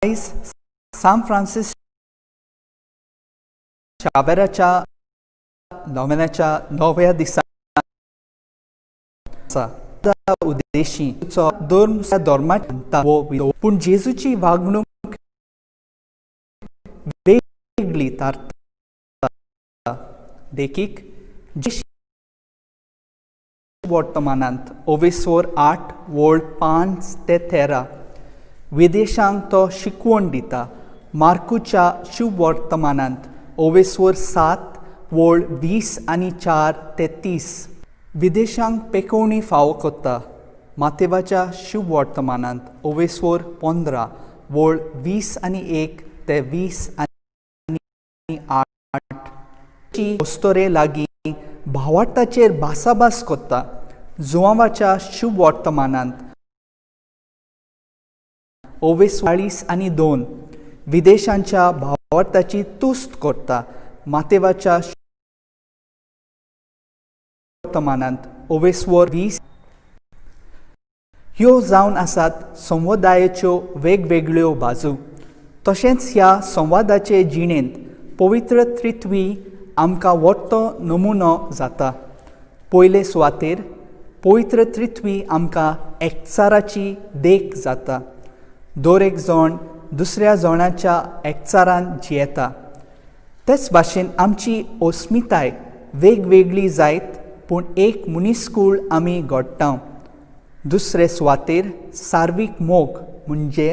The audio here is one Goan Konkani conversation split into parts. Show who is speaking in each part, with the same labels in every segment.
Speaker 1: आयज सांत फ्रांसीस शावेराच्या नोवेनाच्या णव्या दिसा आसा. उद्देशी धर्म धर्मांत पूण जेजूची वागणूक वेगळी थारता. देखीक, वर्तमानांत ओवेसोर 8 वळ 5 ते 13 विदेशांक तो शिकवण दिता. मार्कूच्या शुभवर्तमानांत ओवेसोर 7 वळ 20 आनी 4 ते 30 विदेशांक पेकोवणी फावो कोत्ता. मातेवाच्या शुभवर्तमानांत ओवेसोर 15 वळ 20 आनी 1 ते 20 आनी 8 अस्तोरे लागीं भावार्थाचेर भासाभास कोत्ता. जुवांवाच्या शुभवर्तमानांत ओवेस 40 आनी 2 विदेशांच्या भावार्थाची तुस्त करता. मातेवाच्या वर्तमानांत ओवेसवर 20. ह्यो जावन आसात संवादायेच्यो वेगवेगळ्यो बाजू. तशेंच ह्या संवादाचे जिणेंत पवित्र त्रित्वी आमकां वट्टो नमुनो जाता. पयले सुवातेर पवित्र त्रित्वी आमकां एकचाराची देख जाता. दर एक जण दुसऱ्या जणाच्या एकचारान जियेता. तेच भाशेन आमची अस्मिताय वेगवेगळी जायत पूण एक मनीसकूळ आमी घडटा. दुसरे सुवातेर सार्वीक मोग म्हणजे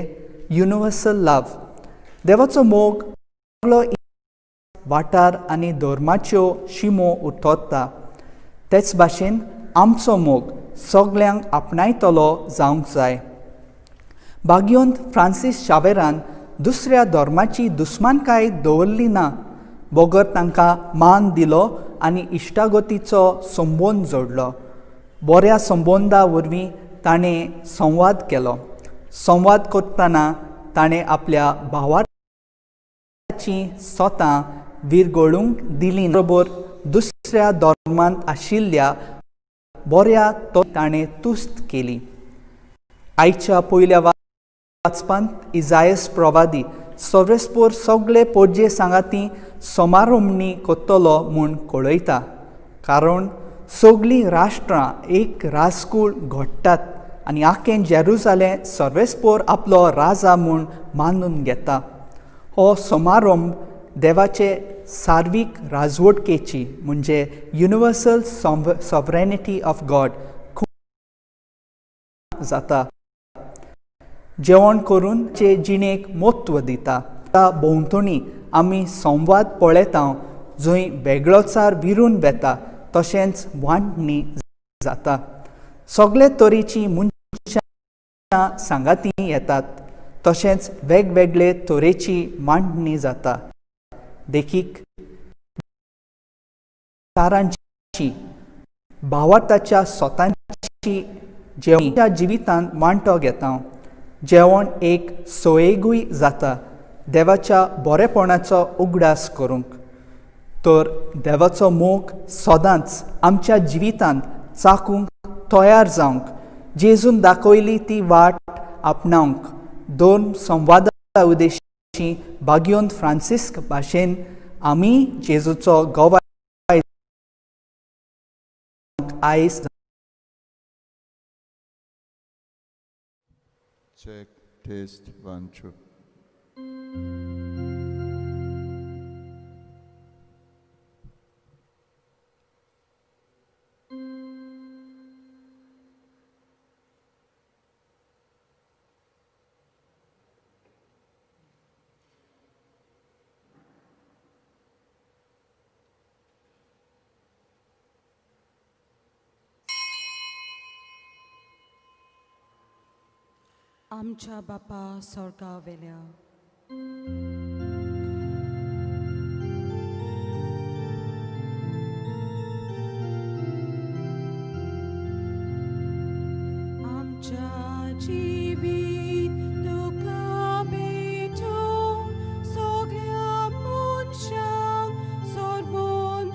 Speaker 1: युनिवर्सल लव. देवाचो मोग सगळो वाठार आनी धर्माच्यो शिमो उठोता. तेच भाशेन आमचो मोग सगल्यांक आपणायतलो जावंक जाय. भाग्योंत फ्रांसीस शावेरान दुसऱ्या धर्माची दुस्मानकाय दवरली ना, बगर तांकां मान दिलो आनी इश्टागतीचो संबंद जोडलो. बऱ्या संबंदा वरवीं ताणें संवाद केलो. संवाद करतना ताणें आपल्या भावार्थाची सोतां विरगळूंक दिली. बरोबर दुसऱ्या धर्मांत आशिल्ल्या बऱ्या तो ताणें तुस्त केली. आयच्या पयल्या वाचपांत इजायस प्रवादी सर्वेस्पोर सगळे पोरजे सांगाती समारोमणी कोत्तलो म्हूण कळयता. कारण सगळीं राष्ट्रां एक राजकूळ घडटात आनी आखें जेरुजालें सर्वेस्पोर आपलो राजा म्हूण मानून घेता. हो समारंभ देवाचे सार्वीक राजवटकेची म्हणजे युनिवर्सल सॉवरेनिटी ऑफ गॉड जाता. जेवण करून चे जिणेक म्हत्व दिता. भोंवतणी आमी संवाद पळयता जंय वेगळोचार विरून वेता तशेंच वांटणी जाता. सगळे तरेची मनशां सांगाती येतात तशेंच वेगवेगळे तरेची मांडणी जाता. देखीक तारांची भावार्थाच्या स्वताची जेवणाच्या जिवितांत वांटो घेता. जेवण एक सोयेगूय जाता देवाच्या बरेपणाचो उगडास करूंक. तर देवाचो मोग सदांच आमच्या जिवितांत चाकूंक तयार जावंक जेजून दाखयली ती वाट आपणावंक दोन संवादा उद्देशी भाग्योंत फ्रांसिस्क भाशेन आमी जेजूचो गवाय आयज.
Speaker 2: Check, test, 1, 2.
Speaker 3: आमच्या बापा स्वर्गा वेल्या आमच्या जिवीत तुका भेटूं सगळ्या मनशांक सोडून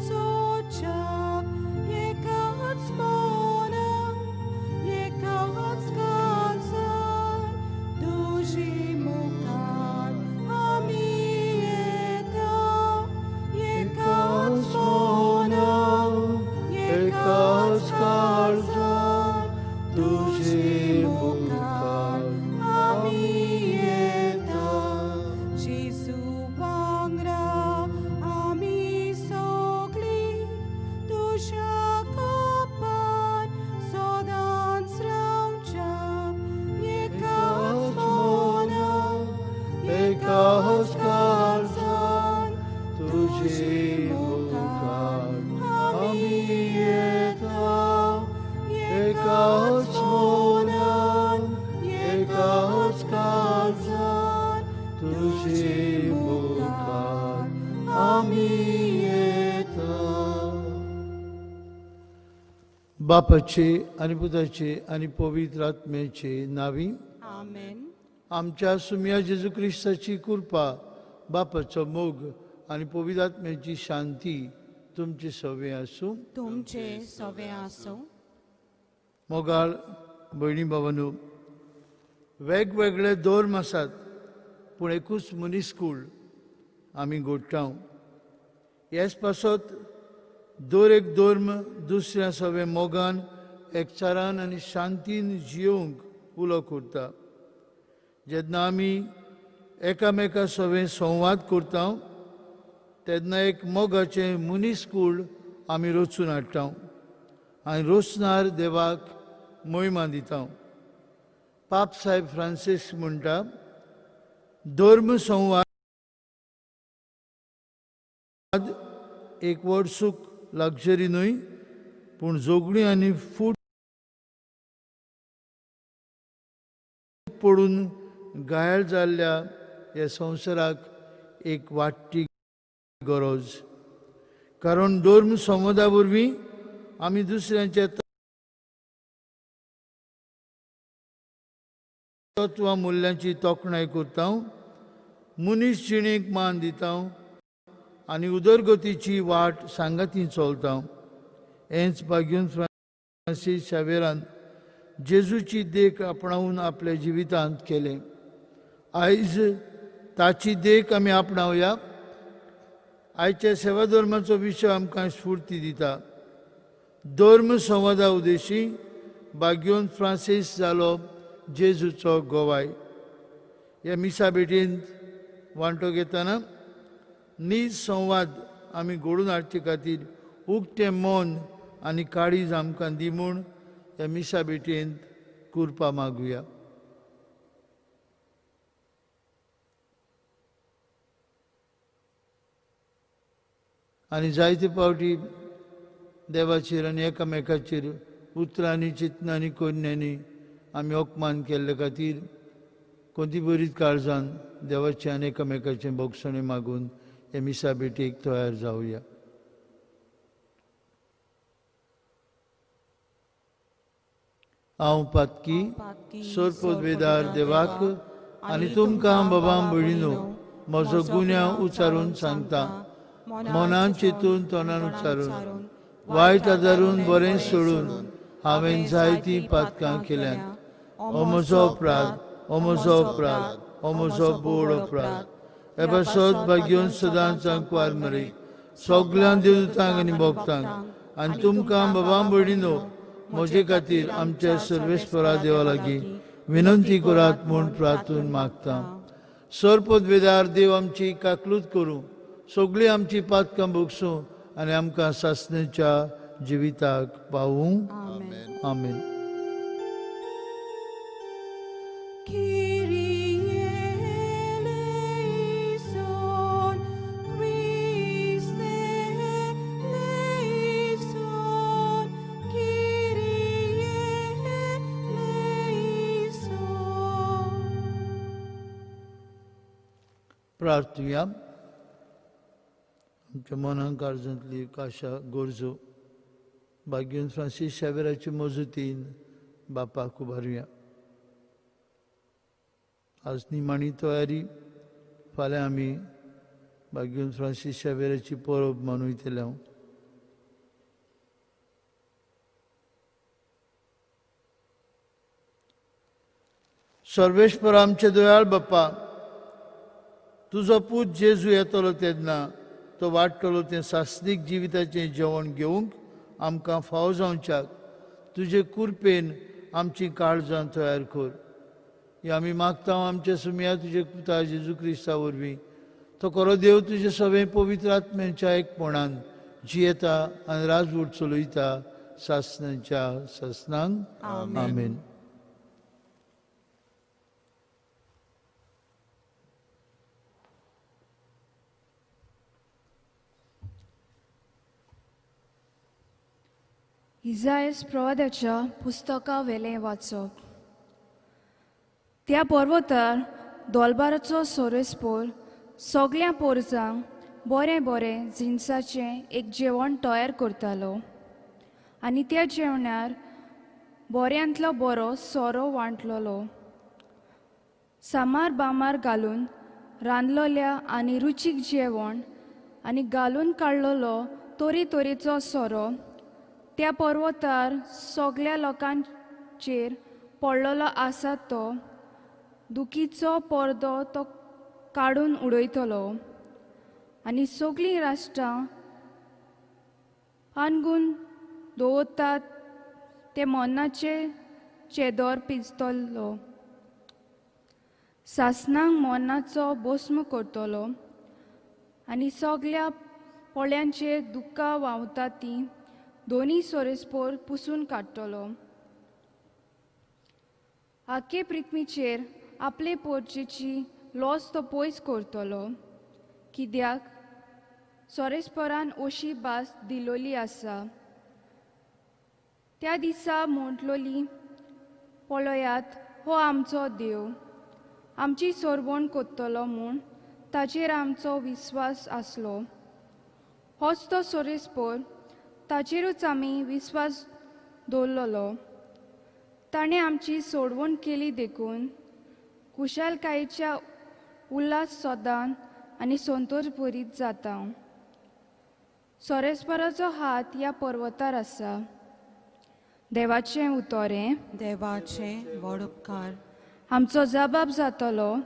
Speaker 2: एकाच काळजान तुजे मुखार आमी येता.
Speaker 3: जेजू वांगडा आमी सगळीं तुज्या कोपान सदांच रावच्या. एकाच मनान
Speaker 2: एकाच काळजान तुजे मुखार आमी येता. एकाच मनान एकाच काळजान तुजे मुखार आमी येता.
Speaker 4: बापाचे आनी पुताचे आनी पवित्र आत्म्याचे नावी
Speaker 3: आमेन.
Speaker 4: आमच्या सुम्या जेजू क्रिस्ताची कृपा, बापाचो मोग आनी पवित्र आत्म्याची शांती तुमचे सवे आसूं.
Speaker 3: तुमचे सवे आसूं.
Speaker 4: मोगाळ भयणी भावांनो, वेगवेगळे धर्म आसात पूण एकूच मनीसकूळ आमी घडटा. हेच पासत दर एक धर्म दुसऱ्या सवे मोगान, एकचारान आनी शांतीन जियोवंक उलो करता. जेन्ना आमी एकामेका सवे संवाद करता तेन्ना एक मोगाचें मनीसकूळ आमी रचून हाडटा आनी रचणार देवाक मोहिमा दिता. पाप साहेब फ्रांसीस म्हणटा, धर्म संवाद एक व्हड सूख लक्झरी न्हय पूण जोगणी आनी फूट पडून घायल जाल्ल्या ह्या संवसाराक एक वाडटी गरज. कारण धर्म संवादा वरवीं आमी दुसऱ्यांच्या तत्वां मुल्यांची तोखणाय करता, मनीस जिणेक मान दिता आनी उदरगतीची वाट सांगाती चलता. हेंच भाग्यून फ्रांसीस शावेरान जेजूची देख आपणावन आपल्या जिवितांत केलें. आयज ताची देख आमी आपणावया. आयच्या सेवा धर्माचो विशय आमकां स्फूर्ती दिता. धर्म संवादा उद्देशी भाग्योन फ्रांसीस जालो जेजूचो गोवाय. ह्या मिसा भेटींत वांटो घेतना नीज संवाद आमी घडोवन हाडचे खातीर उक्तें मन आनी काळीज आमकां दी म्हूण ह्या मिसा भेटींत कृपा मागुया. आनी जायते फावटी देवाचेर आनी एकामेकाचेर उतरांनी, चिंतनांनी, कोन्यांनी आमी अपमान केल्ले खातीर कोणती बरीच काळजान देवाचें आनी एकामेकाचें भोगसणें मागून हे मिसा भेटीक तयार जावया. हांव पातकी सोरपोदवेदार देवाक आनी तुमकां बाबा भयणीनो म्हजो गुन्यांव उच्चारून सांगता. मनान चिंतून, तोंडान उच्चारून, वायट आदारून बरें सोडून हांवें जायतीं पातकां केल्यांत. हो म्हजो अपराध, हो म्हजो अपराध, हो म्हजो बोड अपराध. हे पासत भाग्योन सदांच आंकवार मरे सगळ्यां देवतांक आनी भक्तांक आनी तुमकां बाबा भयणीनो म्हजे खातीर आमच्या सर्वेस्परा देवा लागीं विनंती करात म्हूण प्रार्थून मागता. सरपदवेदार देव आमची काकलूत करूं, सगळीं आमची पातकां भोगसूं आनी आमकां सासणेच्या जिविताक पावूं. आमेन. प्रार्थुया. आमच्या मनांक काळजांतली काशा गरजो भाग्योन फ्रांसीस शावेराचे मजतीन बापाक उबारुया. आज निमाणी तयारी. फाल्यां आमी भाग्योन फ्रांसीस शावेराची परब मनयतले. सर्वेश्वर आमचे दयाळ बाप्पा, तुजो पूत जेजू येतलो तेन्ना तो वाडटलो तें सासणीक जिविताचें जेवण घेवंक आमकां फाव जावच्याक तुजे कुरपेन आमची काळजां तयार कर. हे आमी मागता आमच्या सुमया तुजे पुता जेजू क्रिस्ता वरवीं. तो खरो देव तुजे सगळे पवित्र आत्म्यांच्या एकपणान जियेता आनी राजवट चलयता सासनाच्या सासनांक. आमेन.
Speaker 5: इजायस प्रवादाच्या पुस्तका वेलें वाचप. त्या पर्वतार दोलबाराचो सोरेस्पोर सगळ्या पोरजांक बरें बरें जिनसाचें एक जेवण तयार करतालो आनी त्या जेवणार बऱ्यांतलो बरो सोरो वांटलोलो. सामार बामार घालून रांदलोल्या आनी रुचीक जेवण आनी घालून काडलोलो तरेतरेचो सोरो त्या पर्वतार सगळ्या लोकांचेर पडलेलो आसा तो दुखीचो पडदो तो काडून उडयतलो आनी सगळीं राष्ट्रां पानगून दवरतात ते मनाचे चेदोर पिजतलो. सासणांक मनाचो भस्म करतलो आनी सगळ्या पोळ्यांचेर दुख्खां व्हांवता तीं दोनी सोरेस्पोर पुसून काडटलो. आखे पृथ्वीचेर आपले पोरचेची लॉस तो पयस करतलो, कित्याक सोरेस्पोरान अशी भास दिलोली आसा. त्या दिसा म्हटलोली, पळयात हो आमचो देव, आमची सोरवण करतलो म्हूण ताचेर आमचो विस्वास आसलो. होच तो सोरेस्पोर, ताचेरूच आमी विस्वास दवरलोलो. ताणें आमची सोडवण केली देखून खुशालकायेच्या उल्हास सदान आनी संतोष भरीत जाता. सोरेस्पराचो हात ह्या पर्वतार आसा. देवाचें उतोरें
Speaker 3: देवाचें व्हड उपकार.
Speaker 5: आमचो जबाब जातलो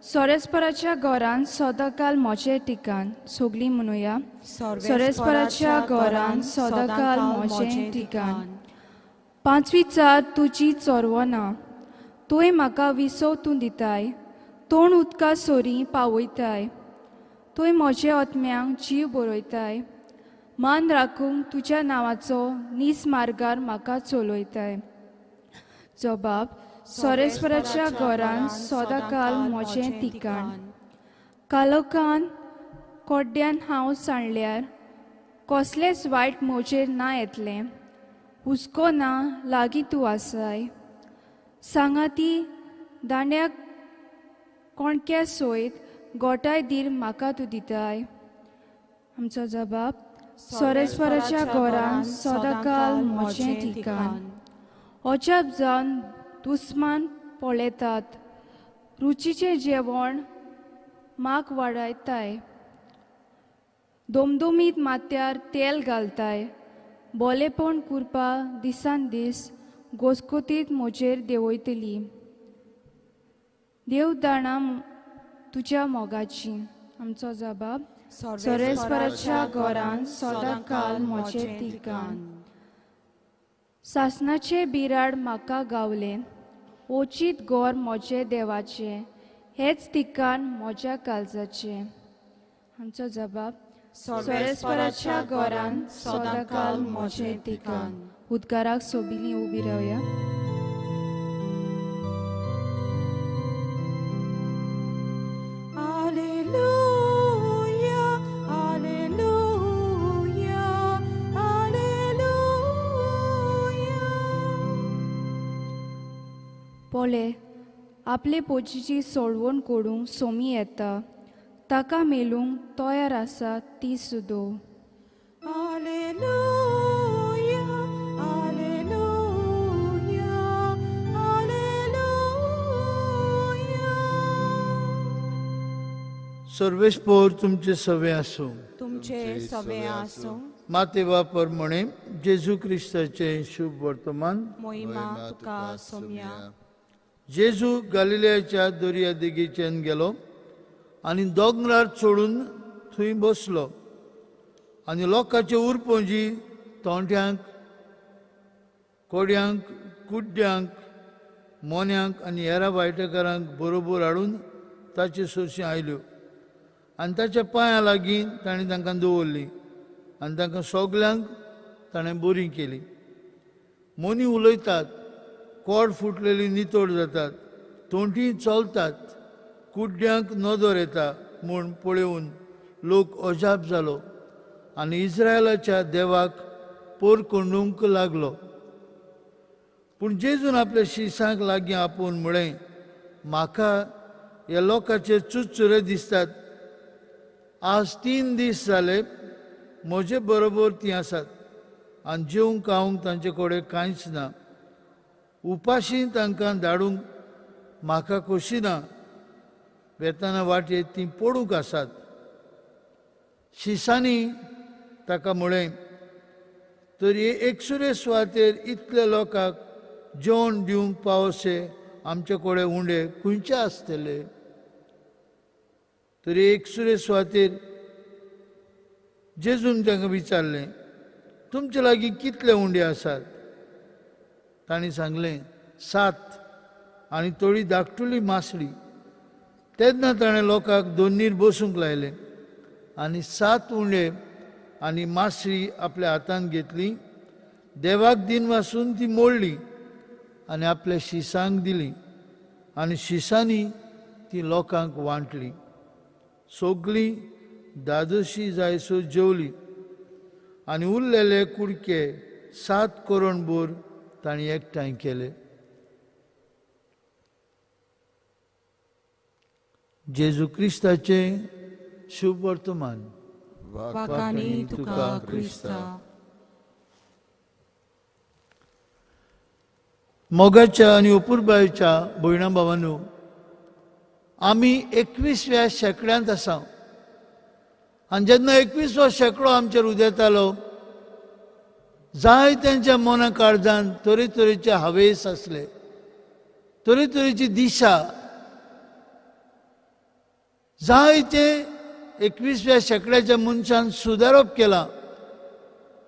Speaker 5: सोरेस्पराच्या घरान सदांकाल म्हजें ठिकाण. सगळीं म्हणुया, सोरेस्पराच्या घरान सदांकाल म्हजें ठिकाण. पांचवी चार तुजी चोरवना, तुवें म्हाका विसव तूं दिताय, तोंड उदका सोरी पावयताय. तुवें म्हजे आत्म्यांक जीव बरयताय, मान राखूंक तुज्या नांवाचो नीस मार्गार म्हाका चलयताय. जबाब सोरेस्पराच्या घरान सदांकाल म्हजें ठिकाण. कालोखान कोड्ड्यान हांव सांडल्यार कसलेंच वायट म्हजेर ना येतलें. हुस्को ना लागीं तूं आसाय. सांगाती दांड्या कोणक्या सयत गोठाय धीर म्हाका तूं दिताय. आमचो जबाब सोरेस्पराच्या घरान सदांकाल म्हजें ठिकाण. अजाप जावन दुस्मान पळयतात, रुचीचें जेवण म्हाक वाडयताय. दोमदोमीत माथ्यार तेल घालताय, बोलेपण कुरपा दिसान दीस गोसगोतीत म्हजेर देंवयतली. देव दाणां तुज्या मोगाची. आमचो जबाब सोरेस्पराच्या घरान सदांकाल म्हजें ठिकाण. सासणाचें बिराड म्हाका गावलें, ओचीत गोर म्हजें देवाचें, हेच ठिकाण म्हज्या काळजाचें. आमचो जबाब सोरेस्पराच्या घरान सदांकाल म्हजें ठिकाण. उद्गाराक सोबिली उबी रावया. पळय आपले पोजीची सोडवण करूंक सोमी येता, ताका मेलूंक तयार आसा ती सुदो.
Speaker 3: Alleluia, alleluia, alleluia.
Speaker 4: सर्वेस्पोर तुमचे सवे आसूं.
Speaker 3: तुमचे सवे आसूं.
Speaker 4: माते बापर म्हणे जेजू क्रिस्ताचें शुभ वर्तमान.
Speaker 3: मोहिमा तुका सोम्या.
Speaker 4: जेजू गालिलेयाच्या दर्या देगेच्यान गेलो आनी दोंगरार चडून थंय बसलो आनी लोकांचे उरपोंजी तोंट्यांक, कोड्यांक, कुड्ड्यांक, मोन्यांक आनी हेरा वायटकारांक बरोबर हाडून ताचे सरशीं आयल्यो आनी ताच्या पांयां लागीं ताणें तांकां दवरलीं आनी तांकां सगल्यांक ताणें बरीं केलीं. मोनी उलयतात, कोड फुटलेली नितळ जातात, तोंटी चलतात, कुड्ड्यांक नदर येता म्हूण पळोवन लोक अजाप जालो आनी इस्रायलाच्या देवाक पोरकोंडूंक लागलो. पूण जेजून आपल्या शिसांक लागीं आपोवन म्हळें, म्हाका ह्या लोकांचे चुरचुरे दिसतात. आज 3 दीस जाले म्हजे बरोबर तीं आसात आनी जेवंक खावंक तांचे कडेन कांयच ना. उपाशी तांकां धाडूंक म्हाका खोशी ना. वेताना वाटेर तीं पडूंक आसात. शिसांनी ताका म्हळें, तर हे एकसुरे सुवातेर इतले लोकांक जेवण दिवंक पावसे आमचे कडेन उंडे खंयचे आसतले? तर एकसुरे सुवातेर जेजून तांकां विचारलें, तुमचे लागीं कितले उंडे आसात? तांणी सांगलें, 7 आनी थोडी धाकटुली मासळी. तेन्ना ताणें लोकांक दोनीर बसूंक लायलें आनी 7 उंडे आनी मासळी आपल्या हातांत घेतली, देवाक दिनवासून ती मोडली आनी आपल्या शिसांक दिली आनी शिसांनी ती लोकांक वांटली. सगळीं दादोशी जायसो जेवली आनी उरलेले कुडके 7 करोणभर तांणी एकठांय केले. जेजू क्रिस्ताचें शुभ वर्तमान.
Speaker 3: वाखाणी तुका क्रिस्ता.
Speaker 4: मोगाच्या आनी अपुरबायेच्या भयणा भावांनो, आमी 21व्या शेंकड्यांत आसा आनी जेन्ना 21वो शेंकडो आमचेर उदेतालो, जाय तेंच्या मना काळजान तरेतरेचे हावेस आसले, तरेतरेची दिशा, जायते 21व्या शेंकड्याच्या मनशान सुदारप केलां.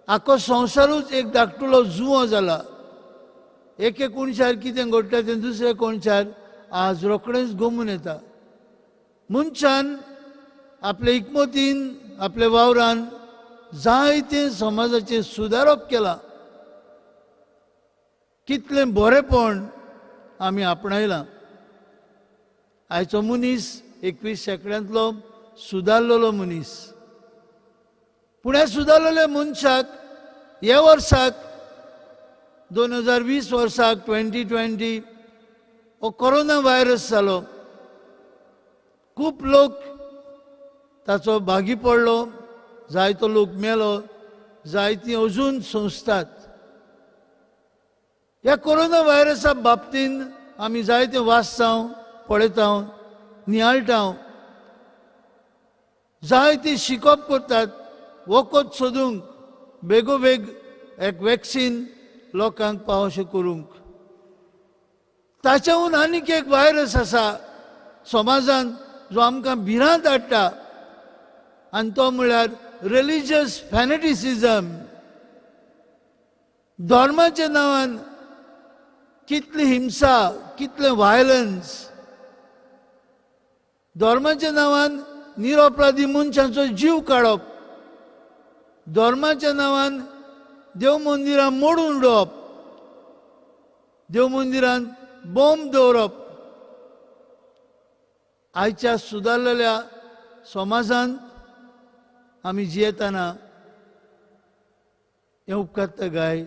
Speaker 4: आखो संवसारूच एक धाकटुलो जुंवो जाला. एके कोणशार कितें घडटा तें दुसऱ्या कोणशार आज रोखडेंच गोमून येता. मनशान आपले इकमतीन, आपल्या वावरान जायते समाजाचें सुदारप केलां. कितलें बरेंपण आमी आपणायलां. आयचो मनीस 21 शेंकड्यांतलो सुदारलेलो मनीस. पूण ह्या सुदारलेल्या मनशाक ह्या वर्साक 2020 वर्साक 2020 हो कोरोना व्हायरस जालो. खूब लोक ताचो भागी पडलो, जायतो लोक मेलो, जायतीं अजून सोंसतात. ह्या कोरोना व्हायरसा बाबतीन आमी जायते वाचता, पळयता, नियाळटा, जायते शिकप करतात वखद सोदूंक, बेगोबेग एक वॅक्सीन लोकांक पावशें करूंक. ताच्याहून आनीक एक व्हायरस आसा समाजान जो आमकां भिरांत हाडटा आनी तो म्हळ्यार रिलिजियस फॅनेटिसिजम. धर्माच्या नांवान कितली हिंसा, कितलें व्हायलन्स, धर्माच्या नांवान निरपराधी मनशांचो जीव काडप, धर्माच्या नांवान देव मंदिरां मोडून उडोवप, देव मंदिरांत बॉम्ब दवरप. आयच्या सुदारलेल्या समाजांत आमी जियेतना हें उपकारता काय?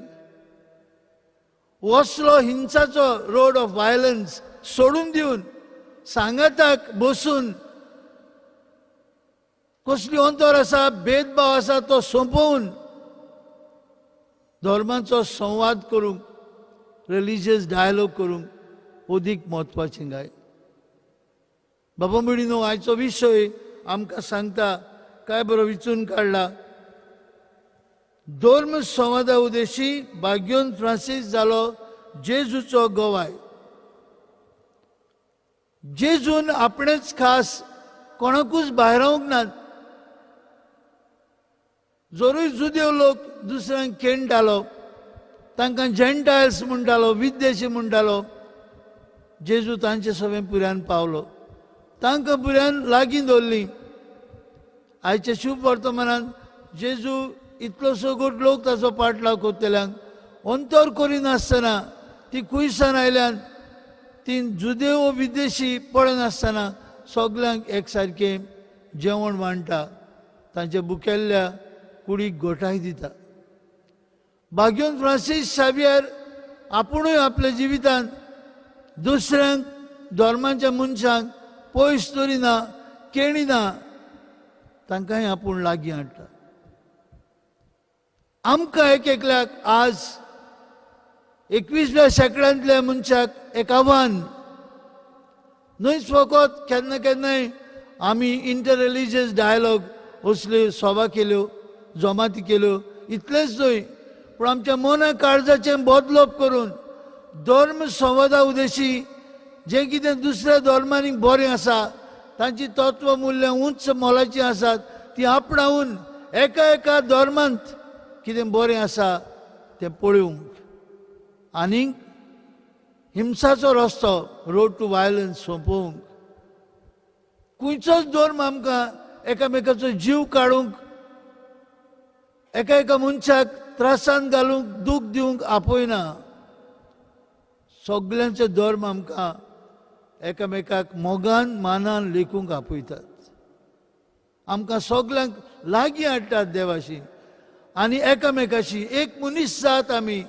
Speaker 4: असलो हिंसाचो रोड ऑफ व्हायलन्स सोडून दिवन सांगाताक बसून कसली अंतर आसा, भेदभाव आसा तो सोंपोवन धर्माचो संवाद करूंक, रिलिजियस डायलॉग करूंक अदीक म्हत्वाचें काय? बाबा भयणीनो, आयचो विशय आमकां सांगता काय बरो विचून काडला. धर्म संवादा उद्देशी भाग्योन फ्रांसीस जालो जेजूचो गवाय. जेजून आपणेच खास कोणाकूच भायरावंक ना. जरूय जुदेव लोक दुसऱ्यांक केणटालो, तांकां जेंटायल्स म्हणटालो, विद्देशी म्हणटालो, जेजू तांचे सगळें पुऱ्यान पावलो, तांकां पुऱ्यान लागीं दवरलीं. आयच्या शुभ वर्तमानान जेजू इतलो सगट लोक ताचो पाटलाव करतल्यांक अंतर करिनासतना ती कुयसान आयल्यान ती जुदेव विदेशी पळयनासतना सगल्यांक एक सारकें जेवण वांट्टा, तांच्या बुकेल्ल्या कुडीक गोठाय दिता. भाग्योन फ्रांसीस शावियर आपुणूय आपल्या जिवितांत दुसऱ्यांक धर्माच्या मनशांक पयस दवरिना, केणिना, तांकांय आपूण लागीं हाडटा. आमकां एक एकल्याक आज 21व्या शेंकड्यांतल्या मनशाक एक आव्हान न्हयच फकत केन्ना केन्नाय आमी इंटर रिलिजियस डायलॉग असल्यो सभा केल्यो, जमाती केल्यो, इतलेंच न्हय पूण आमच्या मना काळजाचें बदलप करून धर्म संवादा उद्देशी जें कितें दुसऱ्या धर्मांनी बरें आसा, तांची तत्व मुल्यां उंच मोलाचीं आसात, ती आपणावन एका एका धर्मांत कितें बरें आसा तें पळोवंक आनीक हिंसाचो रस्तो रोड टू वायलन्स सोंपोवंक. खंयचोच धर्म आमकां एकामेकाचो जीव काडूंक, एका एका मनशाक त्रासान घालूंक, दूख दिवंक आपयना. सगल्यांचे धर्म आमकां एकामेकाक मोगान मानान लेखूंक आपयतात, आमकां सगल्यांक लागीं हाडटात देवाशी आनी एकामेकाशी. एक मनीस जात आमी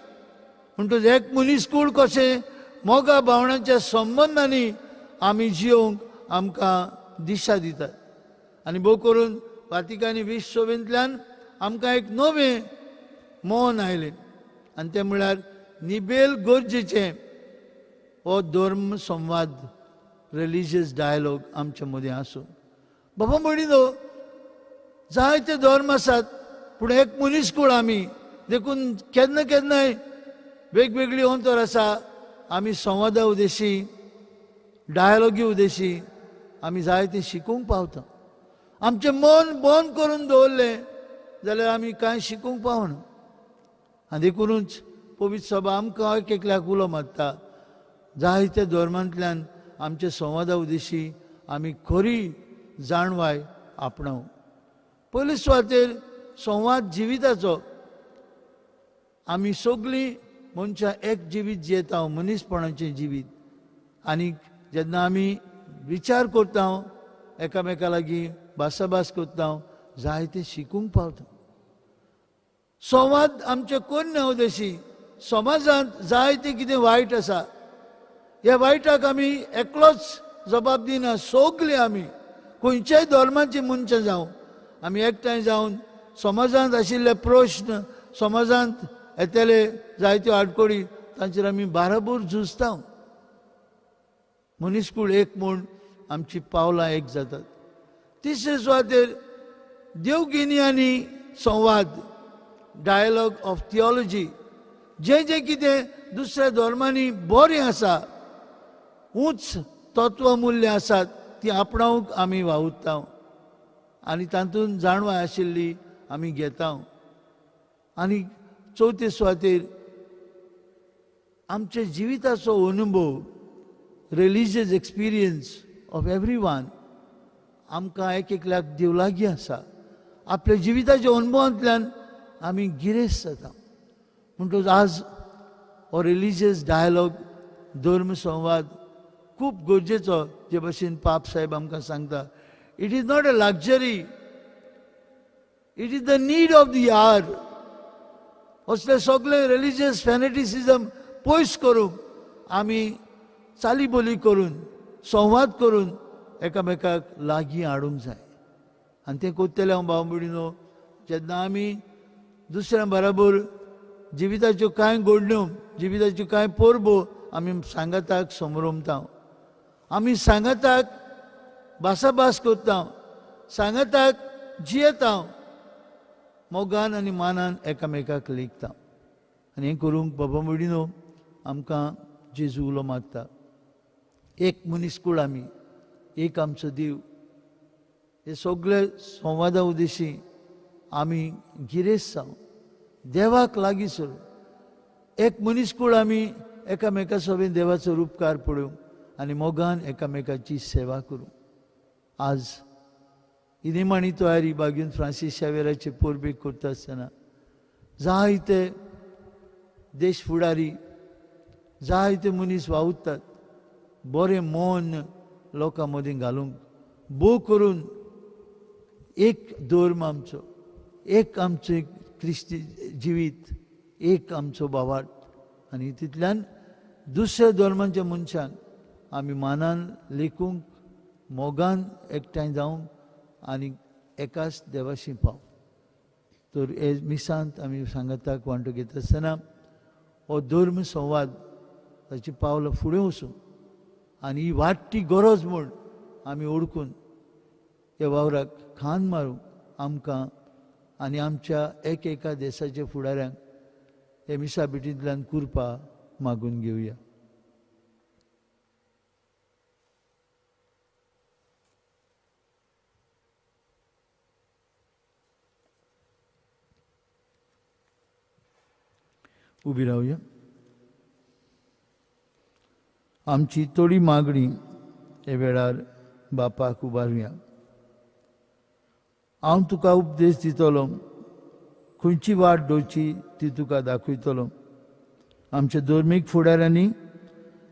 Speaker 4: म्हणटकच एक मनीस कूड कशें मोगा भावणांच्या संबंदांनी आमी जियोवंक आमकां दिशा दितात. आनी भोव करून वातिकानी विश्वसभेंतल्यान आमकां एक नवें मन आयलें आनी तें म्हळ्यार निबेल गरजेचें हो धर्म संवाद, रिलिजियस डायलॉग आमच्या मदीं आसूं. बाबा म्हणिल्लो जायते धर्म आसात पूण एक मनीस कूड आमी, देखून केन्ना केन्नाय वेगवेगळी अंतर आसा. आमी संवादा उद्देशी, डायलॉगी उद्देशी आमी जायते शिकूंक पावता. आमचें मन बंद करून दवरलें जाल्यार आमी कांय शिकूंक पावना. आनी देखूनच पवित्र सभा आमकां एक एकल्याक उलो मारता, जायत्या धर्मांतल्यान आमच्या संवादा उद्देशी आमी खरी जाणवाय आपणावं. पयले सुवातेर संवाद जिविताचो. आमी सगळीं मनशां एक जिवीत जियेता, मनीसपणाचें जिवीत. आनी जेन्ना आमी विचार करता, एकामेका लागीं भासाभास करता, जायतें शिकूंक पावता. संवाद आमचे कोन्य उद्देशी समाजांत जायतें कितें वायट आसा, ह्या वायटाक आमी एकलोच जबाब दिना, सगळीं आमी खंयच्याय धर्माची मनशां जावं आमी एकठांय जावन समाजांत आशिल्ले प्रश्न, समाजांत येतले जायत्यो आडखळी तांचेर आमी बाराबोर झुजता. मनीसकूळ एक म्हूण आमची पावलां एक जातात. तिसरे सुवातेर देवगिनी आनी संवाद, डायलॉग ऑफ थियोलॉजी. जें जें कितें दुसऱ्या धर्मांनी बरें आसा, उंच तत्व मुल्यां आसात, ती आपणावंक आमी वावुरता आनी तातूंत जाणवाय आशिल्ली आमी घेता. आनी चवथे सुवातेर आमच्या जिविताचो अनुभव, religious experience of every one आमकां एक एकल्याक देव लागीं आसा. आपल्या जिविताच्या अनुभवांतल्यान आमी गिरेस्त जाता. म्हणटकच आज हो रिलिजियस डायलॉग, धर्म संवाद खूब गरजेचो. जे भशेन पाप साहेब आमकां सांगता, it is not a luxury, it is the need of the hour. असले सगळे रिलिजियस फॅनेटिसिजम पयस करूंक आमी चाली बोली करून, संवाद करून एकामेकाक लागीं हाडूंक जाय. आनी तें करतलें हांव भाव भयणीनो, जेन्ना आमी दुसऱ्यां बराबर जिविताच्यो कांय घडण्यो, जिविताच्यो कांय परबो आमी सांगाताक समरमता, आमी सांगाताक भासाभास करता, सांगाताक जियेता, मोगान आनी मानान एकामेकाक लेखता. आनी हें करूंक बाबा भयणीनो आमकां जेजू उलो मारता. एक मनीसकूळ आमी, एक आमचो देव. हे सगळे संवादा उद्देशी आमी गिरेस्त जावं, देवाक लागीं सरूं. एक मनीसकूळ आमी एकामेका सोबेन देवाचो उपकार पळोवंक आनी मोगान एकामेकाची सेवा करूं. आज ही निमाणी तयारी बागीन फ्रांसीस शावेराचे परबेक करता आसतना जायते देश फुडारी, जायते मनीस वावुरतात बरें मन लोकां मदीं घालूंक, भोव करून एक धर्म आमचो, एक आमचें क्रिस्ती जिवीत, एक आमचो भावार्थ, आनी तितल्यान दुसऱ्या धर्मांच्या मनशांक आमी मानान लेखूंक, मोगान एकठांय जावंक आनी एकाच देवाशी पाव. तर हे मिसांत आमी सांगाताक वांटो घेता आसतना हो धर्म संवाद ताची पावलां फुडें वचूं आनी ही वाडटी गरज म्हूण आमी ओळखून ह्या वावराक खान मारूंक आमकां आनी आमच्या एक एका देशाच्या फुडाऱ्यांक हे मिसा भेटींतल्यान कृपा मागून घेवया. उबी रावया. आमची थोडी मागणी हे वेळार बापाक उबारुया. हांव तुका उपदेश दितलो, खंयची वाट दवरची ती तुका दाखयतलो. आमच्या धर्मीक फुडाऱ्यांनी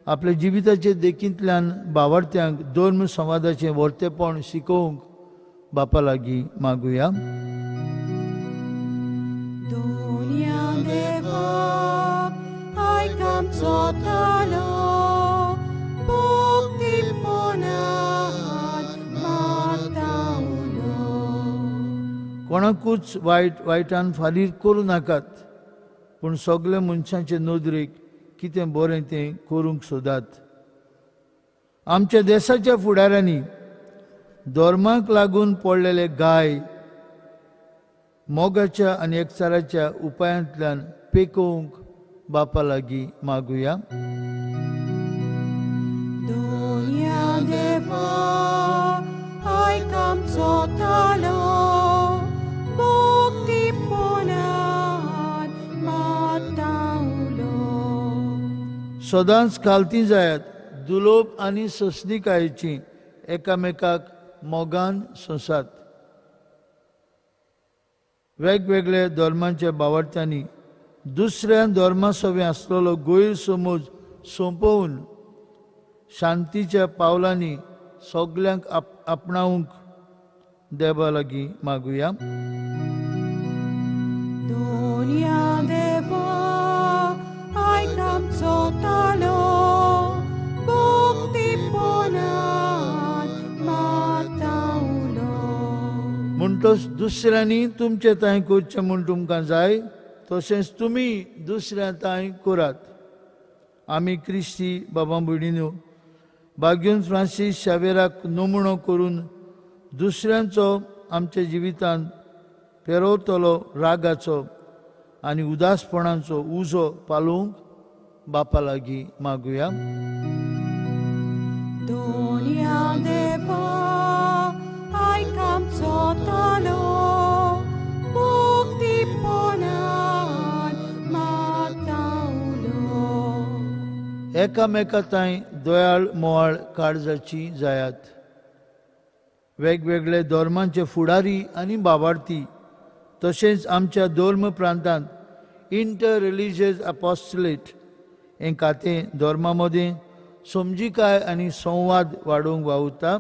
Speaker 4: आपल्या जिविताचे देखींतल्यान बावडत्यांक धर्म संवादाचें वर्तेपण शिकोवंक बापा लागीं मागुया. कोणाकूच वायट वायटान फारीक करूं नाकात, पूण सगल्या मनशांचे नदरेक कितें बरें तें करूंक सोदात. आमच्या देशाच्या फुडाऱ्यांनी धर्माक लागून पडलेले गाय मोगाच्या आनी एकचाराच्या उपायांतल्यान पेकोवंक बापा लागीं मागुया. सदांच खालती जायात, दुलोब आनी सोंसणीकायेची एकामेकाक मोगान सोंसात. वेगवेगळ्या धर्मांच्या बावडत्यांनी दुसऱ्या धर्मा सवें आसलेलो गैरसमज सोंपोवन शांतीच्या पावलांनी सगल्यांक आपणावंक देवा लागीं मागुया. म्हणटच दुसऱ्यांनी तुमचे तांय करचें म्हूण तुमकां जाय तशेंच तुमी दुसऱ्या तांय करात. आमी क्रिस्ती बाबा भयणीनो बाग्यून फ्रांसीस शावेराक नमुणो करून दुसऱ्यांचो आमच्या जिवितांत पेरवतलो रागाचो आनी उदासपणाचो उजो पालोवंक बापा लागीं मागुया. एकामेका तांय दयाळ मोवाळ काळजाची जायात. वेगवेगळे धर्मांचे फुडारी आनी बाबार्थी तशेंच आमच्या धर्म प्रांतांत इंटर रिलिजियस अपॉस्टलेट हें खातें धर्मा मदीं समजिकाय आनी संवाद वाडोवंक वावुरता.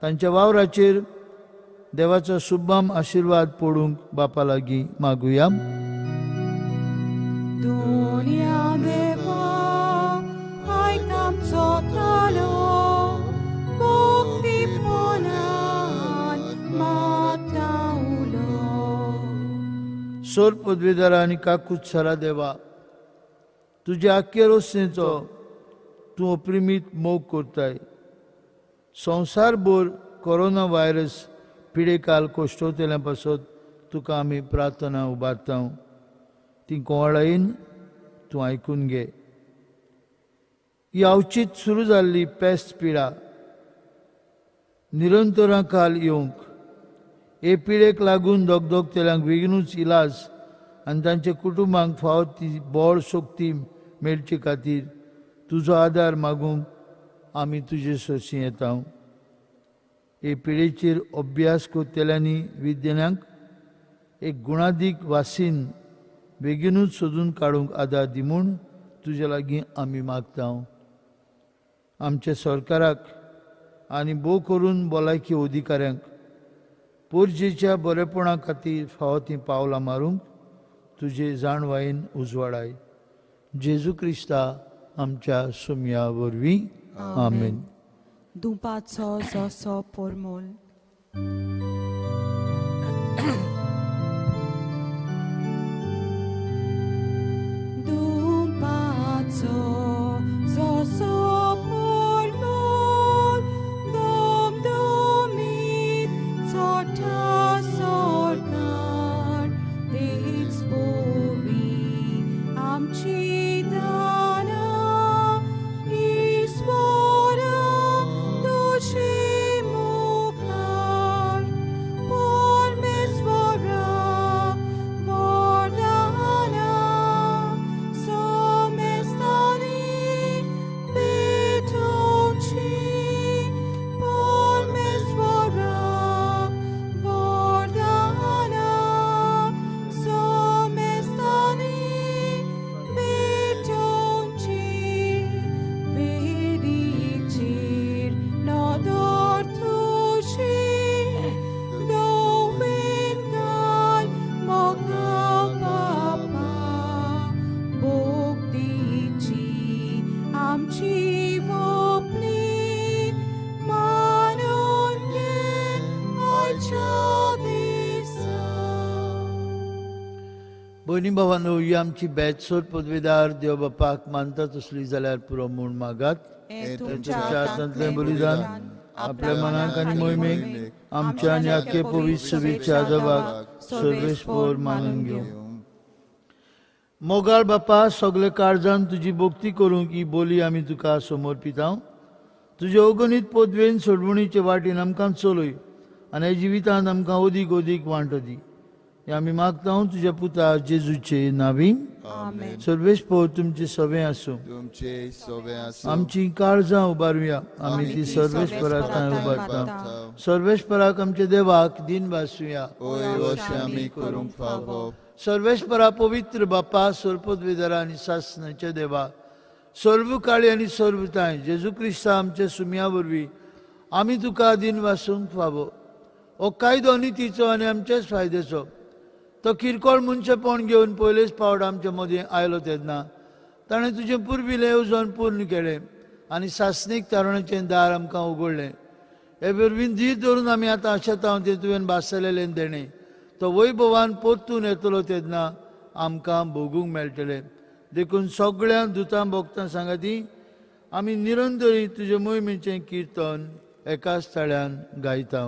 Speaker 4: तांच्या वावराचेर देवाचो शुभम आशिर्वाद पडूंक बापा लागीं मागुया. सोर पदवीदारा आनी काकूत सरा देवा, तुज्या आख्खे रोसणेचो तूं अप्रिमीत मोग करताय. संवसारभर कोरोना व्हायरस पिडेकाल कोश्टवतल्या पासत तुका आमी प्रार्थना उबारता. ती कोवाळायेन तूं आयकून घे. ही अवचीत सुरू जाल्ली पेस्त पिडा निरंतरा काल येवंक हे पिडेक लागून दगदगतेल्यांक बेगीनूच इलाज आनी तांच्या कुटुंबांक फावो ती बळ शक्ती मेळचे खातीर तुजो आदार मागूंक आमी तुजे सरशीं येता. हे पिडेचेर अभ्यास करतल्यांनी विज्ञानांक एक गुणादीक वासीन बेगीनूच सोदून काडूंक आदार दी म्हूण तुजे लागीं आमी मागता. आमच्या सरकाराक आनी भोव करून भलायकी अधिकाऱ्यांक पोरजेच्या बरेपणा खातीर फावो तीं पावलां मारूंक तुजे जाणवायेन उजवाडाय. जेजू क्रिस्ता आमच्या सुमया वरवीं आमेन.
Speaker 3: दुपाचो जसो पोरमोल. दुपाचो जसो पोरमोल दमदमीत चोटा सोरकार तेच पोवी आमची
Speaker 4: भयणी भावांनो, ही आमची बॅचसोर पदवेदार देव बापाक मानता तसली जाल्यार पुरो म्हूण मागात. तुमच्या हातांतलें बलिदान आपल्या मनाक आनी मोहिमेक आमच्या आनी आख्खे पवित्र सभेच्या आदाबाक सर्वेस्पोर मानून घेवं. मोगाळ बापा, सगळे काळजान तुजी भक्ती करूंक ही बोली आमी तुका समर्पिता. तुजे अगणीत पदवेन सोडवणीचे वाटेन आमकां चलय आनी ह्या जिवितांत आमकां अदीक अदीक वांटो दी. हे आमी मागता तुज्या पुता जेजूचे नावी. सर्वेस्पोर तुमचे सवे आसूं. आमची काळजां उबारुया, आमी ती सर्वेस्परा थंय उबारता. सर्वेस्पराक आमच्या देवाक दिन भासुया. सर्वेस्परा पवित्र बापा, सर्पदवेदारा आनी सासणाच्या देवा, सर्व काळी आनी सर्व तांय जेजू क्रिस्ता आमच्या सुमया वरवीं आमी तुका दिन वासूंक फावो. हो कायदो नितीचो आनी आमच्याच फायद्याचो. तो किरकोळ मनशेपण घेवन पयलेच पावट आमच्या मदीं आयलो तेन्ना ताणें तुजें पुर्विल्लें येवजण पूर्ण केलें आनी सासणीक तारुण्याचें दार आमकां उगडलें. हे वरवीं धीर धरून आमी आतां आशेता तें तुवें भासलेलें देणें तो वैभवान परतून येतलो तेन्ना आमकां भोगूंक मेळटलें. देखून सगळ्या दुतां भोगतां सांगाती आमी निरंतरी तुजे मोहिमेचें किर्तन एकाच ताळ्यान गायता.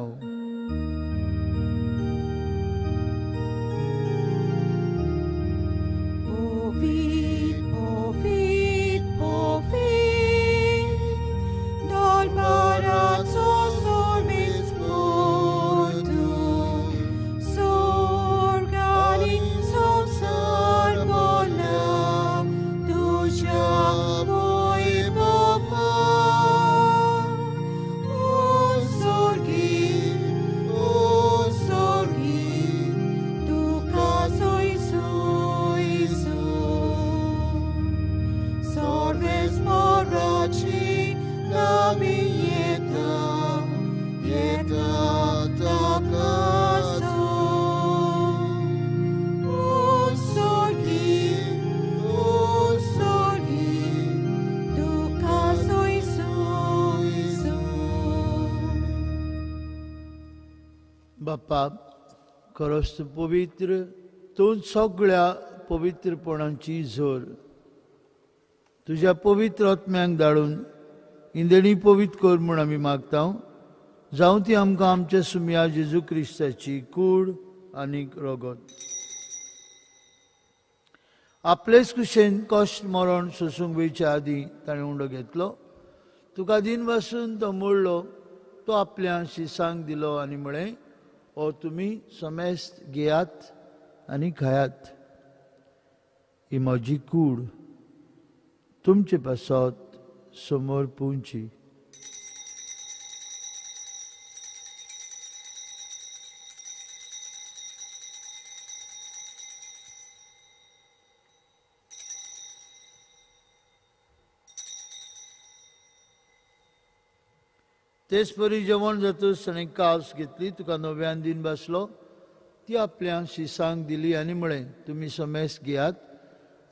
Speaker 4: बापा, खरोच तूं पवित्र, तूं सगळ्या पवित्रपणाची जोर. तुज्या पवित्र आत्म्यांक धाडून इंदणी पवित्र कर म्हूण आमी मागता. जावं ती आमकां आमच्या सुमया जेजू क्रिस्ताची कूड आनी रगत. आपलेच कुशेन कश्ट मरण सोसूंक वयच्या आदीं ताणें उंडो घेतलो. तुका दिन वासून तो मोडलो, तो आपल्या शिसांक दिलो आनी म्हळें, हो तुमी समेस्त घेयात आनी खायात. ही म्हजी कूड तुमचे पासत समोर पुंची. तेच परी जेवण जातूच ताणें कास घेतली, तुका नव्यान दिन बसलो, ती आपल्या शिसांक दिली आनी म्हळें, तुमी समेस्त घेयात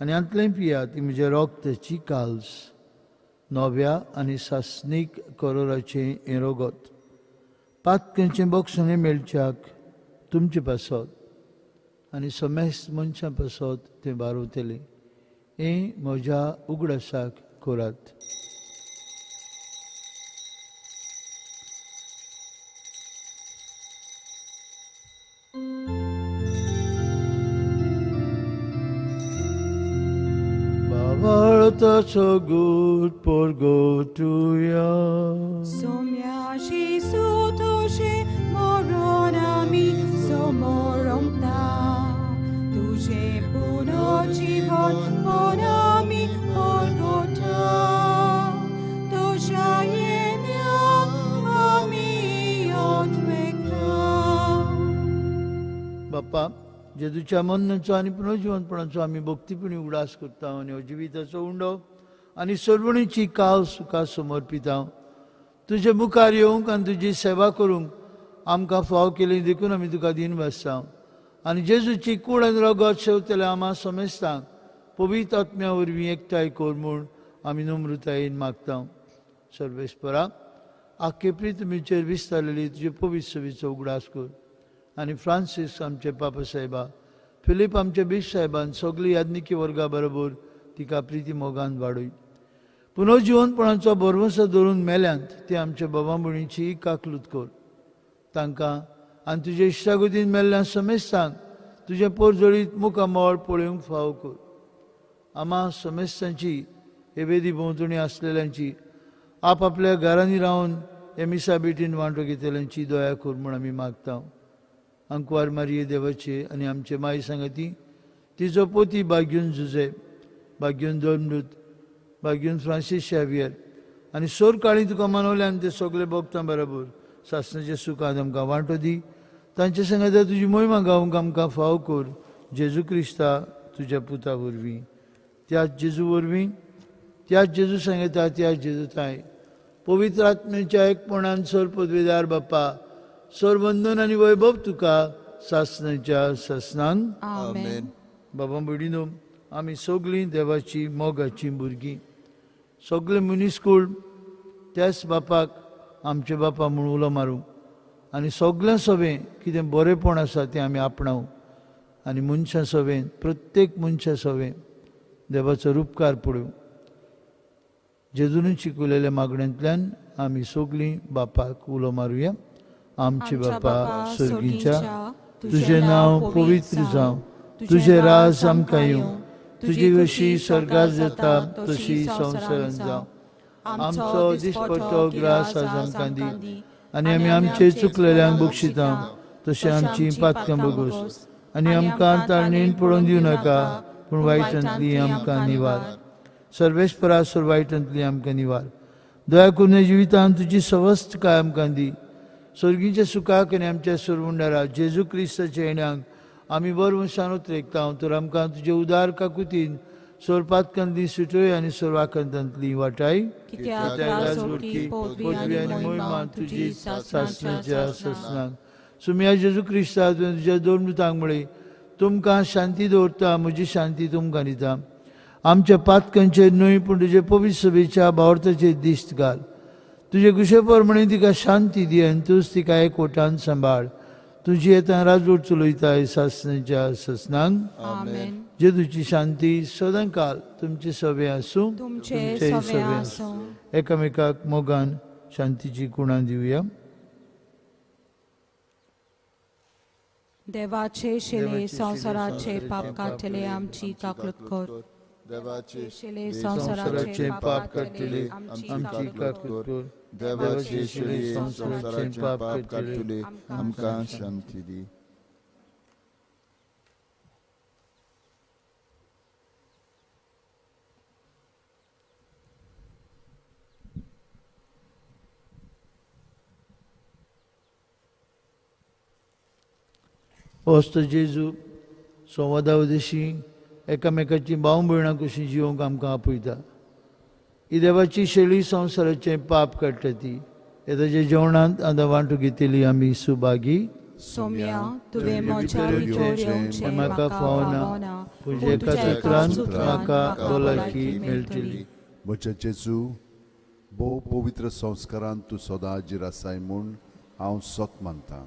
Speaker 4: आनी हांतलें पियात, ती म्हज्या रोगताची काल्स, नव्या आनी सासणीक करोराचें हें रोगत. पातकेंचें बक्षणें मेळच्याक तुमचे पासत आनी समेस्त मनशां पासत तें बारवतलें. हें म्हज्या उगडासाक करात. So good por go to ya.
Speaker 3: Somya Jesu tuje moronami somoronta tuje puno jivon ponami porgota tujayenya ami otweka.
Speaker 4: बापा, जेजूच्या मरणाचो आनी पुनर्जिवनपणाचो आमी भक्तीपणी उगडास करता आनी हो जिविताचो उंडो आनी सर्वणीची काल सुखा समर्पिता. तुजे मुखार येवंक आनी तुजी सेवा करूंक आमकां फाव केली देखून आमी तुका दीन भासता. आनी जेजूची कूड आनी रगत शेवतल्या आमा समेस्तांक पवित्र आत्म्या वरवीं एकठांय कर म्हूण आमी नम्रतायेन मागता. सर्वेस्परा, आख्खे प्रितमीचेर विस्तारलेली तुजे पवित्र सभेचो उगडास कर आनी फ्रांसीस आमचे पापा साहेबा, फिलीप आमचे बीश साहेबान सगळी याज्ञिकी वर्गा बरोबर तिका प्रिती मोगान वाडय. पुनर्जिवनपणाचो भरवंसो धरून मेल्यांत ते आमच्या बाबा भयणीची काकलूत कर. तांकां आनी तुजे इश्टागतीन मेल्ल्या समेस्तांक तुजें पोरजळीत मुखामळ पळोवंक फावो कर. आमा समेस्तांची हे वेदी भोंवतणी आसलेल्यांची आपआपल्या घरांनी रावन हे मिसा बेटीन वांटो घेतल्यांची दया कर म्हूण आमी मागता. अंकवार मारिये देवाचे आनी आमचे माई सांगती तिचो पोती बाग्यून जुजे, बाग्यून दोनमृत, बाग्यून फ्रांसीस शावियर आनी सोर काळी तुका मनवले आनी ते सगळे भोगता बरोबर सासणाच्या सुखांत आमकां वांटो दी. तांचे सांगता तुजी मोहिमा गावंक आमकां फाव कर, जेजू क्रिस्ता तुज्या पुता वरवीं. त्याच जेजू वरवीं, त्याच जेजू सांगता, त्याच जेजू ताय पवित्र आत्म्याच्या एकपणान सर पदवेदार बाप्पा, सरवंदन आनी वैभव तुका सासणाच्या सासणान.
Speaker 3: आमेन.
Speaker 4: बाबा भयणीनो, आमी सगळीं देवाची मोगाची भुरगीं. सगळे मनीसकूळ त्याच बापाक आमचे बापा म्हूण उलो मारूं आनी सगळ्यां सवें कितें बरेंपण आसा तें आमी आपणावं आनी मनशां सवें, प्रत्येक मनशां सवें देवाचो रुपकार पळोवं. जेजून शिकयलेल्या मागण्यांतल्यान आमी सगळीं बापाक उलो मारुया. आमचे बापा सर्गीच्या, तुजें नांव पवित्र जावं, तुजें राज आमकां येवं, तुजी कशी स्वर्गार जाता तशी संवसारांत जावं. आमचो दिसपट्टो ग्रास आज आमकां दी आनी आमी आमचे चुकलेल्यांक बक्षिता तशें आमची पातकां बगोस आनी आमकां ताळणेन पडोवन दिवं नाका, पूण वायटांतली आमकां निवार. सर्वेस्परा सर वायटांतली आमकां निवार. दया करून जिवितांत तुजी सवस्तकाय आमकां दी. स्वर्गीच्या सुखाक आनी आमच्या सरवंडारा जेजू क्रिस्ताच्या येण्याक आमी बरवंशान उतरेकता. तर आमकां तुजे उदार काकुतीन सोरपातकांतली सुटय आनी सोरवाकांतांतली वाटाय. पदवी आनी मोहिमा तुजी सासणाच्या सासणाक. सुम्या जेजू क्रिस्ता, तुवें तुज्या दोन मृतांक म्हळें, तुमकां शांती दवरता, म्हजी शांती तुमकां दिता. आमच्या पातकांचेर न्हय पूण तुजे पवित्र सभेच्या भावार्थाचेर दिश्ट घाल. तुजे कुशे प्रमाणे तिका शांती दी आनी तूंच तिका एकवटान सांबाळ. तुजी येता राजवट चलयताय सासणाच्या सासणाक. जेजूची शांती सदांकाल तुमचे सवे आसूं, तुमचे सवे आसूं. एकामेकाक मोगान शांतीची कुणां दिवया.
Speaker 3: देवाचे शिले संवसाराचे पाप काडटले आमची काकूळट कर.
Speaker 2: देवाचे
Speaker 4: संवसाराचें पाप काडटले आमची काकूट कर.
Speaker 2: देवाचे शेळये संवसाराचें पाप काडटले आमकां शांती दी.
Speaker 4: होस्त जेजू संवादा उदेशी एकामेकाची भाव भयणां कशी जिवंक आमकां आपयता. ही देवाची शेळी संवसाराचें पाप काडटा ती हे ताच्या जेवणांत आतां वांटू घेतली आमी सुभागी.
Speaker 3: सोम्या तुवें म्हज्या भितर येवचें
Speaker 4: म्हाका फावना, पूण एका सुत्रान म्हाका भलायकी मेळटली.
Speaker 6: म्हज्या जेजू, भोव पवित्र संस्कारान तूं सदां हाजीर आसाय म्हूण हांव सत मानतां.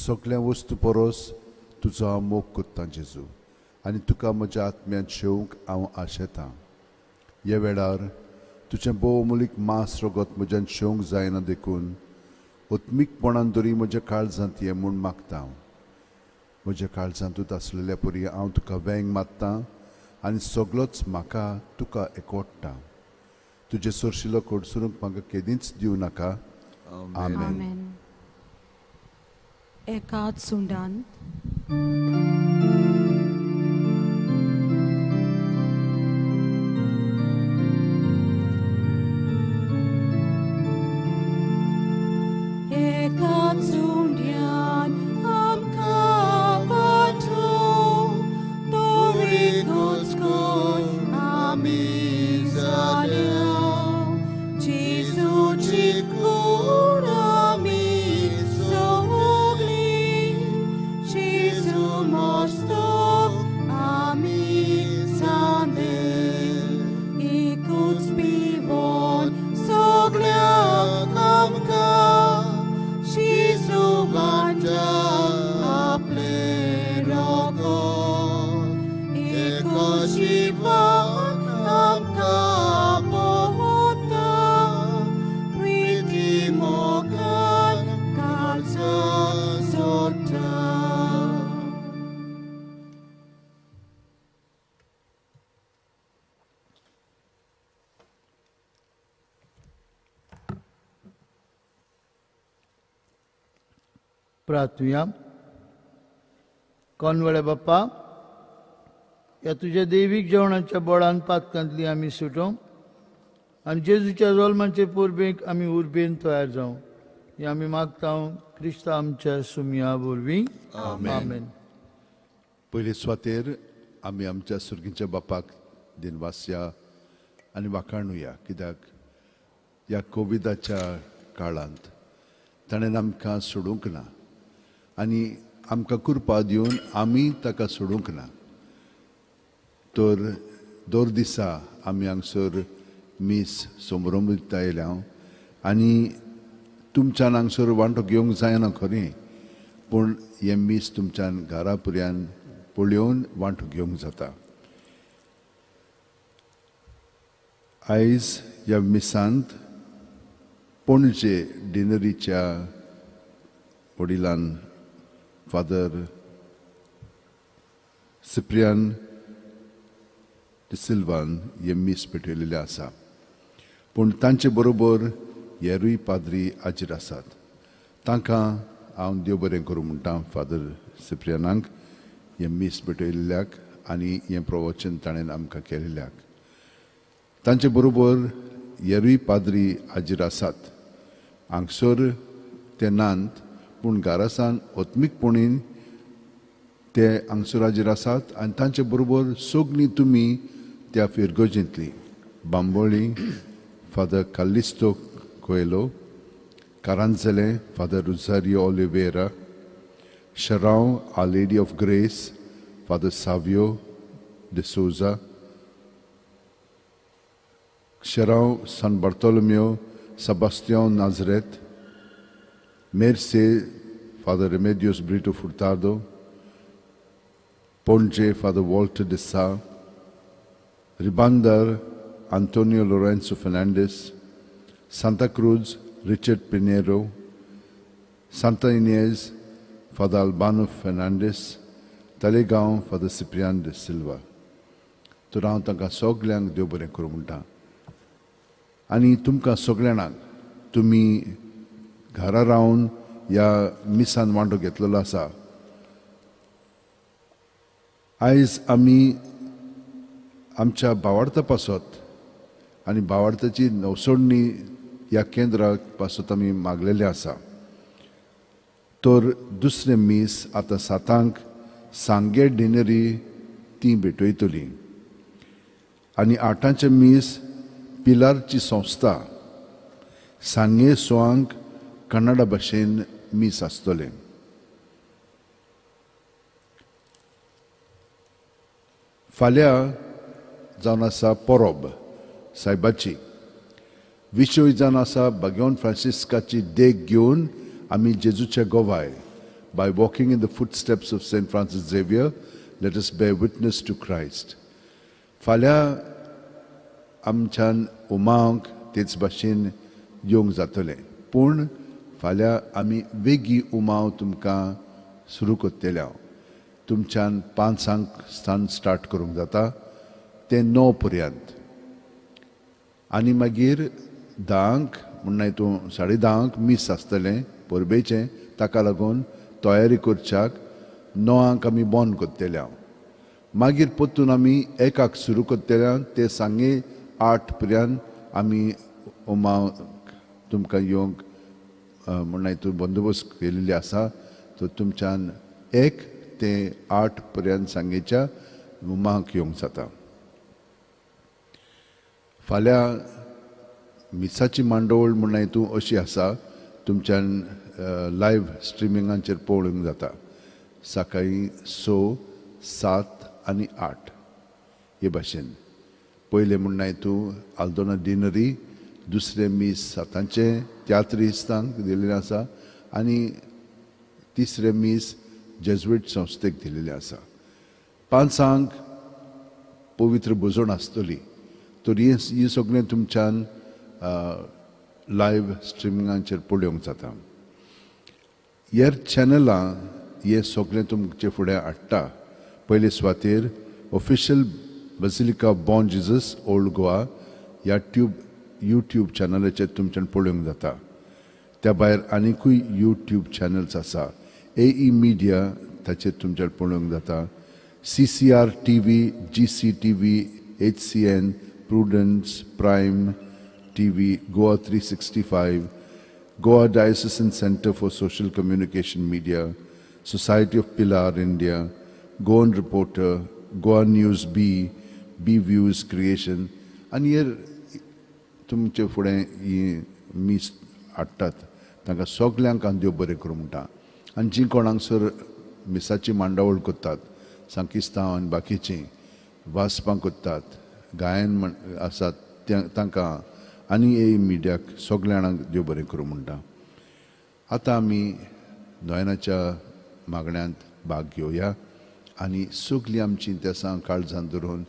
Speaker 6: सगळ्या वस्तू परस तुजो हांव मोग करतां जेजू, आनी तुका म्हज्या आत्म्यांत शेवंक हांव आशेतां. ह्या वेळार तुजें भोव अमूलीक मांस रगत म्हज्यान शेवंक जायना देखून आत्मीकपणान तरी म्हज्या काळजांत ये म्हूण मागता हांव. म्हज्या काळजांतूच आसलेल्या परी हांव तुका वेंग मारतां आनी सगळोच म्हाका तुका एकवडटा. तुजें सोरशिलो कडसरूंक म्हाका केदींच दिवं नाका. आमेन.
Speaker 3: एकाच सुंडान एकाच सुंड्यान आमकां वाटो तोरीकूच कोण आमी जाल्या. जेजूची कूड आमी सगळी, जेजू मस्तक आमी सांदे. एकूच पिवन सगळ्यांक आमकां जेजू वांटा आपलें रगत. एकूच जिवन आमकां भोंवता, प्रिती मोगान काळजां सोडटा.
Speaker 4: प्रार्थुया. कोनवळे बाप्पा, ह्या तुज्या दैवीक जेवणाच्या बोळान पातकांतली आमी सुटोवंक आनी जेजूच्या जल्माचे परबेक आमी उर्बेन तयार जावं हें आमी मागता क्रिस्ता आमच्या सुमया वरवीं. आमेन.
Speaker 6: पयले सुवातेर आमी आमच्या सुर्गीच्या बापाक दिनवासया आनी वाखाणुया, कित्याक ह्या कोविडाच्या काळांत ताणें आमकां सोडूंक ना आनी आमकां कृपा दिवन आमी ताका सोडूंक ना. तर दर दिसा आमी हांगसर मीस समरंभ आयल्या आनी तुमच्यान हांगसर वांटो घेवंक जायना खरें, पूण हें मीस तुमच्यान घरा पर्यान पळोवन वांटो घेवंक जाता. आयज ह्या मिसांत पणजे डिनरीच्या वडिलान फादर सिप्रियान डिसिल्वान हें मीस पेटयलेलें आसा, पूण तांचे बरोबर हेरूय पाद्री हाजीर आसात. तांकां हांव देव बरें करूं म्हणटा फादर सिप्रियानाक हें मीस पेटयल्ल्याक आनी हें प्रवचन ताणें आमकां केल्ल्याक. तांचे बरोबर हेरूय पाद्री हाजीर आसात. हांगसर ते नात, पूण घरासान आत्मीकपणीन ते हांगसर हाजीर आसात आनी तांचे बरोबर सगळीं तुमी त्या फिरगर्जेंतलीं Bambolim father Callisto Coelho, Caranzalem father Rosario Oliveira, Chorao our lady of grace father Savio D'Souza, Chorao San Bartolomeu Sebastiao Nazareth, Merces father Remedios Brito Furtado, Panaji father Walter D'Sa, Ribandar Antonio Lourenco Fernandes, Santa Cruz Richard Pinheiro, Santa Inez father Albano Fernandes, Taleigao father Cyprian de Silva. तर हांव तांकां सगल्यांक देव बरें करूं म्हणटा. आनी तुमकां सगळ्यांक तुमी घरा रावन ह्या मिसान वांटो घेतलेलो आसा. आयज आमी आमच्या भावार्था पासत आनी भावार्थाची नवसोडणी ह्या केंद्राक पासत आमी मागलेलें आसा. तर दुसरें मीस आतां 7 सांगे डिनरी ती भेटयतली आनी 8 मीस पिलारची संस्था सांगे 6 कन्नडा भाशेन मीस आसतलें. फाल्यां जावन आसा परब सायबाची. विशय जावन आसा भाग्यवंत फ्रांसिस्काची देख घेवन आमी जेजूचे गोवाय. By walking in the footsteps of Saint Francis Xavier let us bear witness to Christ. फाल्यां आमच्यान उमांक तेच भाशेन येवंक जातलें, पूण फाल्यां आमी वेगीं उमाव तुमकां सुरू करतले. तुमच्यान 5 स्थान स्टार्ट करूंक जाता तें 9 पर्यंत आनी मागीर 10 म्हणल्यार तूं 10:30 मीस आसतलें परबेचें. ताका लागून तयारी करच्याक 9 आमी बंद करतले. मागीर परतून आमी 1 सुरू करतले ते सांगे 8 पर्यंत आमी उमाव तुमकां येवंक म्हणल्यार तूं बंदोबस्त केल्ली आसा. तर तुमच्यान 1 ते 8 पर्यंत सांगेच्या उमाक येवंक जाता. फाल्यां मिसाची मांडवळ म्हणल्यार तूं अशी आसा, तुमच्यान लायव्ह स्ट्रिमिंगाचेर पळोवंक जाता. सकाळीं 6, 7 आनी 8 हे भाशेन. पयलें म्हणल्यार तूं आल्दोना डिनरी, दुसरें मीस 7 तियात्रिस्तांक दिल्लें आसा आनी तिसरें मीस जेज्विट संस्थेक दिल्लें आसा. 5 पवित्र भोजन आसतली. तर हें सगळें तुमच्यान लायव्ह स्ट्रिमिंगाचेर पळोवंक जाता. ह्या चॅनलां हें सगळें तुमचे फुडें हाडटा. पयले सुवातेर official basilica Bom Jesus old Goa ह्या यूट्यूब चॅनलाचेर तुमच्यान पळोवंक जाता. त्या भायर आनिकूय यूट्यूब चॅनल्स आसा. AE media ताचेर तुमच्यान पळोवंक जाता. CCR TV, GCTV, HCN, Prudence, Prime TV, Goa 365, Goa Diocesan Centre for Social Communication Media, Society of Pilar India, Goan Reporter, Goa News B, B Views Creation, आनी हे तुमचे फुडें ही मीस हाडटात. तांकां सगल्यांक हांव देव बरें करूं म्हणटा. आनी जीं कोण हांगसर मिसाची मांडावळ करतात, सांकिस्तांव आनी बाकीचीं वाचपां करतात, गायन आसात तांकां आनी ए मिडियाक सगल्या जाणांक देव बरें करूं म्हणटा. आतां आमी नोयनाच्या मागण्यांत भाग घेवया आनी सगलीं आमचीं तेसां काळजान धरून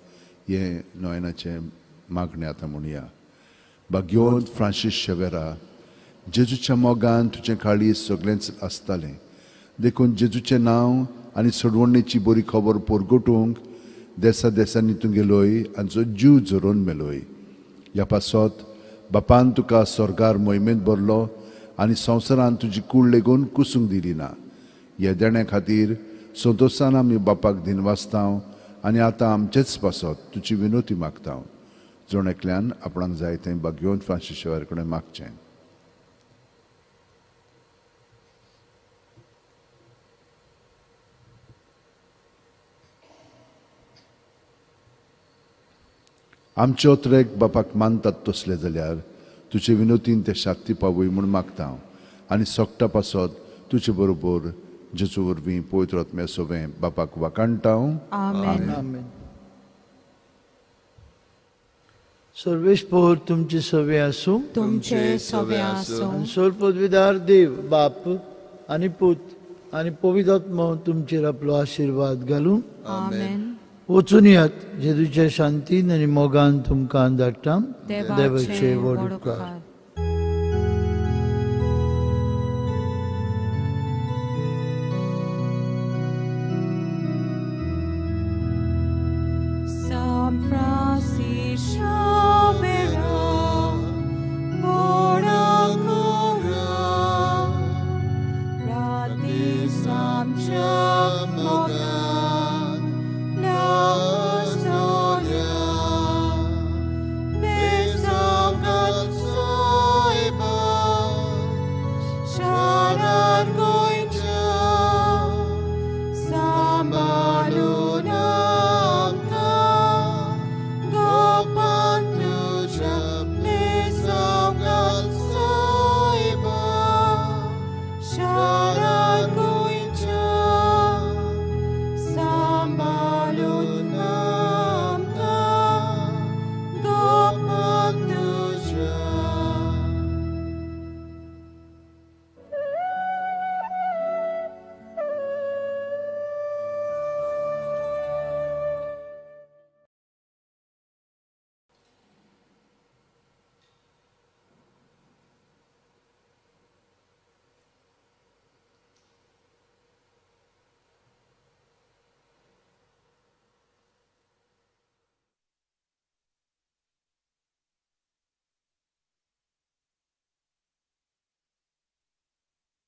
Speaker 6: हें नोयनाचें मागणें आतां म्हणया. भाग्यवंत फ्रांसीस शेवेरा, जेजूच्या मोगान तुजें काळीज सगळेंच आसतालें, देखून जेजूचें नांव आनी सोडवणेची बरी खबर परगटूंक देसा देसांनी तूं गेलोय आनी जो जीव झरोवन मेलोय. ह्या पासत बापान तुका स्वर्गार मोहिमेंत भरलो आनी संवसारान तुजी कूड लेगून कुसूंक दिली ना. ह्या देण्या खातीर संतोशान आमी बापाक दिनवासता आनी आतां आमचेच पासत तुजी विनोती मागता. जण एकल्यान आपणाक जाय तें भाग्यवंत फ्रांसीस शेवेरा कडेन मागचें. आमचे ओत्रेक बापाक मानतात तसले जाल्यार तुजे विनोतीन ते शांती पावय म्हूण मागता हांव आनी सोगटा पासत तुजे बरोबर जेजू वरवीं पवित्र आत्म्या सोवें बापाक वाखाणटा हांव. आमेन.
Speaker 4: सर्वेस्पोर तुमचे सवे आसूं,
Speaker 3: तुमचे सवे आसूं.
Speaker 4: सर्वपदवीदार देव बाप आनी पूत आनी पवित्र आत्मो तुमचेर आपलो आशिर्वाद घालूं.
Speaker 3: आमेन.
Speaker 4: वचून यात जेजूच्या शांतीन आनी मोगान तुमकां धाडटा. देवाचे व्हड उपकार.